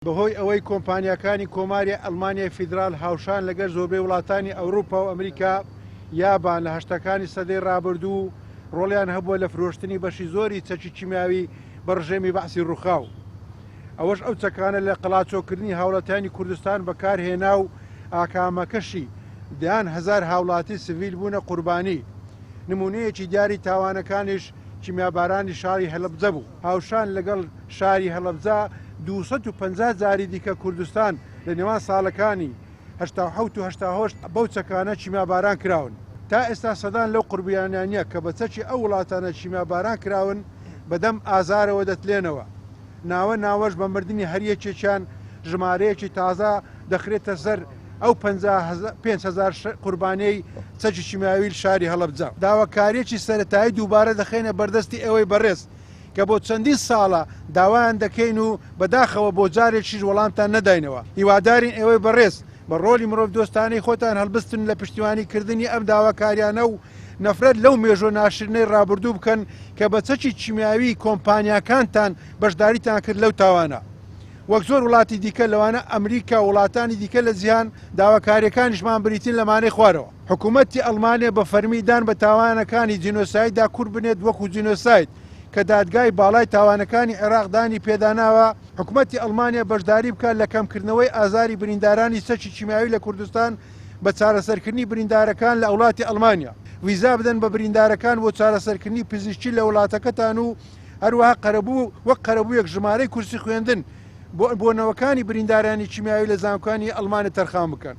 بەهۆی ئەوەی کۆمپانیاکانی کۆماری ئەڵمانیای فیدرال هاوشان لەگەل زۆربەی وڵاتانی ئەوروپا و ئەمریکا یابان لە هەشتاکانی سەدەی ڕابردوو ڕۆڵیان هەبووە لە فرۆشتنی بەشی زۆری چەکی کیمیاوی بە ڕژێمی بەعسی ڕووخاو ئەوەش ئەو چەکانە لە قەڵاچۆکردنی هاوڵاتیانی کوردستان بەکار هێنا و ئاکامەکەشی دەیان هەزار هاوڵاتی سڤیل بوونە قوربانی. نموونەیەکی دیاری تاوانەکانیش کیمیابارانی شاری هەلەبجە بوو. هاوشان لەگەڵ شاری هەڵەبجە 250 جاری دیکە کوردستان لە نێوان ساڵەکانی 87 و 88 بەو چەکانە کیمیاباران کراون. تا ئێستا سەدان لەو قوربیانیانە کە بە چەکی ئەو وڵاتانە کیمیاباران کراون بەدەم ئازارەوە دەتلێنەوە. ناوە ناوەش بە مردنی هەر یەکێکیان ژمارەیەکی تازە دەخرێتە سەر ئەو 5000 قوربانیەی چەکی کیمیاوی شاری هەڵەبجە. داواکاریەکی سەرەتایی دووبارە دەخەینە بەردەستی ئێوەی بەڕێز کە بۆ چەندین ساڵە داوایان دەکەین و بەداخەوە بۆ جارێکیش وەڵامتان نەداینەوە. هیوادارین ئێوەی بەڕێز بە ڕۆڵی مرۆڤدۆستانەی خۆتان هەڵبستن لە پشتیوانی کردنی ئەم داواکاریانە و نەفرەت لەو مێژوە ناشرینەی ڕابردوو بکەن کە بە چەکی کیمیاوی کۆمپانیاکانتان بەشداریتان کرد لەو تاوانە. وەک زۆر وڵاتی دیکە لەوانە ئەمریکا و وڵاتانی دیکە لە جیهان، داواکارییەکانیشمان بریتین لەمانەی خوارەوە. حکوومەتی ئەڵمانیا بە فەرمی دان بە تاوانەکانی جینۆسایددا کورد بنێت وەکو جینۆساید کە دادگای باڵای تاوانەکانی عێراق دانی پێداناوە، حکومەتی ئەڵمانیا بەشداری بکات لە کەمکردنەوەی ئازاری بریندارانی چەکی کیمیاوی لە کوردستان بە چارەسەرکردنی بریندارەکان لە وڵاتی ئەڵمانیا، ڤیزا بدەن بە بریندارەکان بۆ چارەسەرکردنی پزیشکی لە وڵاتەکەتان و هەروەها قەرەبوو وەک قەرەبوویەک ژمارەی کورسی خوێندن بۆ بۆ نەوەکانی بریندارانی کیمیاوی لە زانکۆکانی ئەڵمانیا تەرخان بکەن.